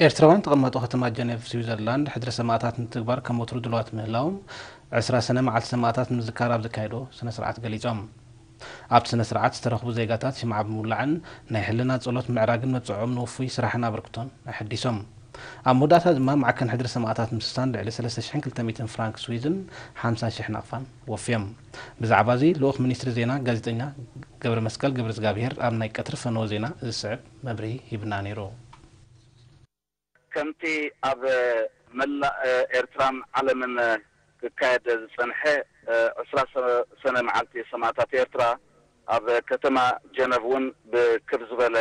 ኤርትራውያን ተቐማጦ ከተማ ጀኔቭ ስዊዘርላንድ ሕድሪ ሰማእታት ንትግባር ከም ወትሩ ድልዋት ምህላዎም ዕስራ ሰነ መዓልቲ ሰማእታት ንምዝካር ኣብ ዘካየዶ ስነ ስርዓት ገሊጾም። ኣብቲ ስነ ስርዓት ዝተረኽቡ ዜጋታት ሽምዓ ብምውላዕን ናይ ሕልና ጸሎት ምዕራግን መብጽዖም ንውፉይ ስራሕን ኣበርክቶን ኣሐዲሶም። ኣብ መወዳእታ ድማ ማዕከን ሕድሪ ሰማእታት ምስሳን ልዕሊ ሰለስተ ሽሕን ክልተ ሚእትን ፍራንክ ስዊዝን ሓምሳ ሽሕ ናቕፋን ወፍዮም። ብዛዕባ እዚ ልኡኽ ሚኒስትሪ ዜና ጋዜጠኛ ገብረ መስቀል ገብረ እግዚኣብሔር ኣብ ናይ ቀትሪ ፈነወ ዜና ዝስዕብ መብርሂ ሂብና ነይሩ። ከምቲ ኣብ መላእ ኤርትራን ዓለምን ክካየድ ዝጸንሐ ዕስራ ሰነ መዓልቲ ሰማእታት ኤርትራ ኣብ ከተማ ጀነቭ እውን ብክብ ዝበለ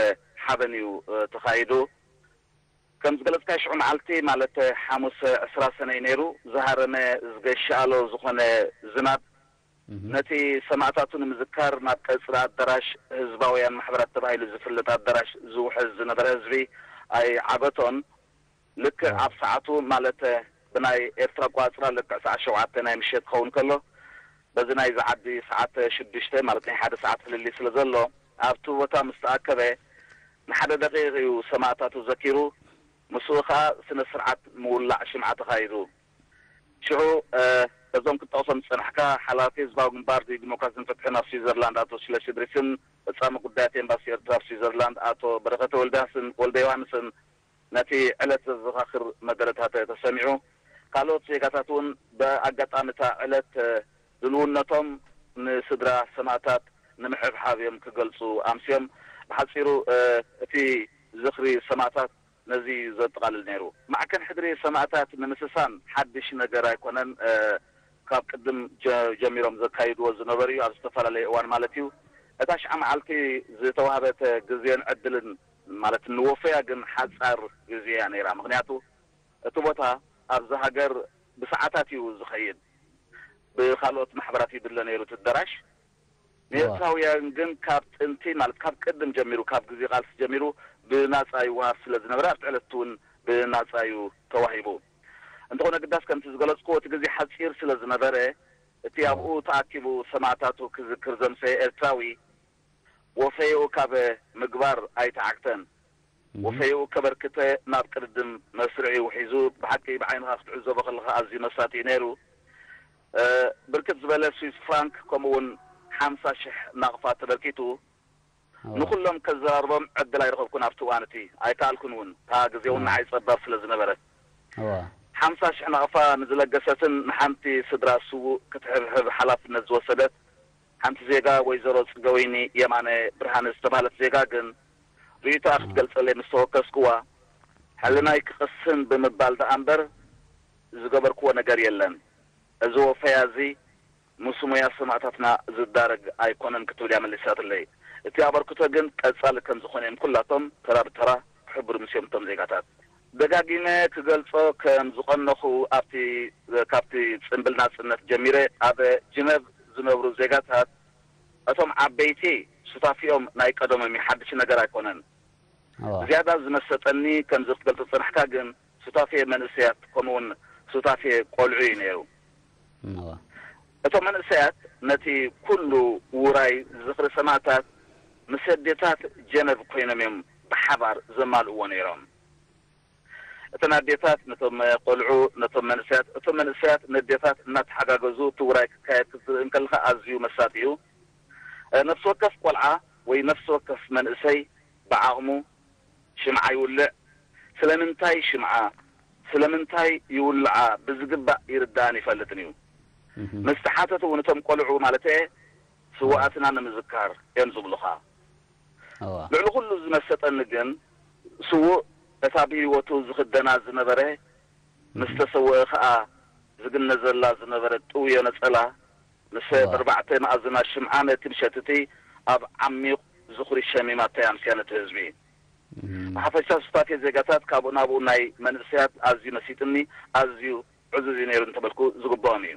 ሓበን እዩ ተኻይዱ። ከም ዝገለጽካዮ ሽዑ መዓልቲ ማለት ሓሙስ ዕስራ ሰነ እዩ ነይሩ። ዝሃረመ ዝገሸኣሎ ዝኾነ ዝናብ ነቲ ሰማእታቱ ንምዝካር ናብ ቀጽሪ ኣዳራሽ ህዝባውያን ማሕበራት ተባሂሉ ዝፍለጥ ኣዳራሽ ዝውሕዝ ዝነበረ ህዝቢ ኣይዓበቶን። ልክዕ ኣብ ሰዓቱ ማለት ብናይ ኤርትራ ኣቋጽራ ልክዕ ሰዓት ሸውዓተ ናይ ምሸት ክኸውን ከሎ በዚ ናይዚ ዓዲ ሰዓት ሽዱሽተ ማለት ናይ ሓደ ሰዓት ፍልልይ ስለ ዘሎ ኣብቲ ቦታ ምስ ተኣከበ ንሓደ ደቂቕ እዩ ሰማእታቱ ዘኪሩ። ምስኡ ኸኣ ስነ ስርዓት ምውላዕ ሽምዓ ተኻይዱ። ሽዑ እዞም ክትጠቕሶም ዝጸናሕካ ሓላፊ ህዝባዊ ግንባር ዲሞክራሲን ፍትሕን ኣብ ስዊዘርላንድ ኣቶ ሽለሺ ድሪስን ፈጻሚ ጉዳያት ኤምባሲ ኤርትራ ኣብ ስዊዘርላንድ ኣቶ በረኸተ ወልደሃስን ወልደ ዮሃንስን ነቲ ዕለት ዘዘኻኽር መደረታት ተሰሚዑ። ካልኦት ዜጋታት እውን ብኣጋጣሚ እታ ዕለት ድልውነቶም ንስድራ ሰማእታት ንምሕብሓብ እዮም ክገልጹ ኣምስዮም። ብሓጺሩ እቲ ዝኽሪ ሰማእታት ነዚ እዩ ዘጠቓልል ነይሩ። ማዕከን ሕድሪ ሰማእታት ንምስሳን ሓድሽ ነገር ኣይኮነን። ካብ ቅድም ጀሚሮም ዘካይድዎ ዝነበሩ እዩ፣ ኣብ ዝተፈላለየ እዋን ማለት እዩ። እታ ሽዓ መዓልቲ ዝተዋህበት ግዜን ዕድልን ማለት ንወፈያ ግን ሓጻር ግዜ እያ ነይራ። ምኽንያቱ እቲ ቦታ ኣብዚ ሃገር ብሰዓታት እዩ ዝኸይድ። ብኻልኦት ማሕበራት ይድለ ነይሩ እቲ ኣዳራሽ። ንኤርትራውያን ግን ካብ ጥንቲ ማለት ካብ ቅድም ጀሚሩ ካብ ግዜ ቃልሲ ጀሚሩ ብናጻ ይወሃብ ስለ ዝነበረ ኣብቲ ዕለት እውን ብናጻ እዩ ተዋሂቡ። እንተኾነ ግዳስ ከምቲ ዝገለጽኩዎ እቲ ግዜ ሓጺር ስለ ዝነበረ እቲ ኣብኡ ተኣኪቡ ሰማእታቱ ክዝክር ዘምሰየ ኤርትራዊ ወፈይኡ ካብ ምግባር ኣይተዓግተን። ወፈይኡ ከበርክተ ናብ ቅድድም መስርዒ ውሒዙ ብሓቂ ብዓይንኻ ክትዕዘቦ ከለኻ ኣዝዩ መሳጢ እዩ ነይሩ። ብርክት ዝበለ ስዊስ ፍራንክ ከምኡ እውን ሓምሳ ሽሕ ናቕፋ ተበርኪቱ ንኩሎም ከዘራርቦም ዕድል ኣይረኸብኩን ኣብቲ እዋን እቲ ኣይከኣልኩን እውን እታ ግዜ እውን ንዓይ ጸባብ ስለ ዝነበረት ሓምሳ ሽሕ ናቕፋ ንዝለገሰትን ንሓንቲ ስድራ ስዉእ ክትሕብሕብ ሓላፍነት ዝወሰደት ሓንቲ ዜጋ ወይዘሮ ጽገወይኒ የማነ ብርሃነ ዝተባህለት ዜጋ ግን ርእይቶኣ ክትገልጸለይ ምስ ተወከስኩዋ ሕልናይ ክቕስን ብምባል ደኣ እምበር ዝገበርክዎ ነገር የለን። እዚ ወፈያ እዚ ምስ ሙያ ሰማእታትና ዝዳረግ ኣይኮነን ክትብል እያ መሊሳትለይ። እቲ ኣበርክቶ ግን ቀጻሊ ከም ዝኾነ እዮም ኩላቶም ተራ ብተራ ክሕብሩ ምስዮም እቶም ዜጋታት። ደጋጊመ ክገልጾ ከም ዝቐነኹ ኣብቲ ካብቲ ጽንብል ናጽነት ጀሚረ ኣብ ጅነቭ ዝነብሩ ዜጋታት እቶም ዓበይቲ ሱታፊኦም ናይ ቀደሞም እዩ፣ ሓድሽ ነገር ኣይኮነን። ዝያዳ ዝመሰጠኒ ከምዚ ክትገልጾ ዝጸናሕካ ግን ሱታፌ መንእሰያት ከምኡውን ሱታፌ ቆልዑ እዩ ነይሩ። እቶም መንእሰያት ነቲ ኩሉ ውራይ ዝኽሪ ሰማእታት ምስ ኣዴታት ጀነቭ ኮይኖም እዮም ብሓባር ዘማልእዎ ነይሮም። እተን ኣዴታት ነቶም ቆልዑ ነቶም መንእሰያት እቶም መንእሰያት ነዴታት እናተሓጋገዙ እቲ ውራይ ክካየድ ክትርኢ እንከለኻ ኣዝዩ መሳጢ እዩ። ነፍሲ ወከፍ ቆልዓ ወይ ነፍሲ ወከፍ መንእሰይ ብዓቕሙ ሽምዓ ይውልዕ። ስለምንታይ ሽምዓ ስለምንታይ ይውልዓ ብዝግባእ ይርዳእን ይፈልጥን እዩ። ምስ ተሓተቱ እውን እቶም ቆልዑ ማለት እየ ስውኣትና ንምዝካር እዮም ዝብሉኻ። ልዕሊ ኩሉ ዝመሰጠኒ ግን ስዉእ እታ ብህይወቱ ዝኽደና ዝነበረ ምስ ተሰወአ ኸኣ ዝግነዘላ ዝነበረ ጥውዮ ነጸላ ምስ በርባዕተ መኣዝና ሽምዓ ነቲ ምሸት እቲ ኣብ ዓሚቕ ዝኽሪ ሸሚማቶ እያ ኣምስያ ነቲ ህዝቢ። ብሓፈሻ ሱታፌ ዜጋታት ካብኡ ናብኡ ናይ መንእሰያት ኣዝዩ መሲጥኒ፣ ኣዝዩ ዕዙዝ እዩ ነይሩ እንተበልኩ ዝግብኦም እዩ።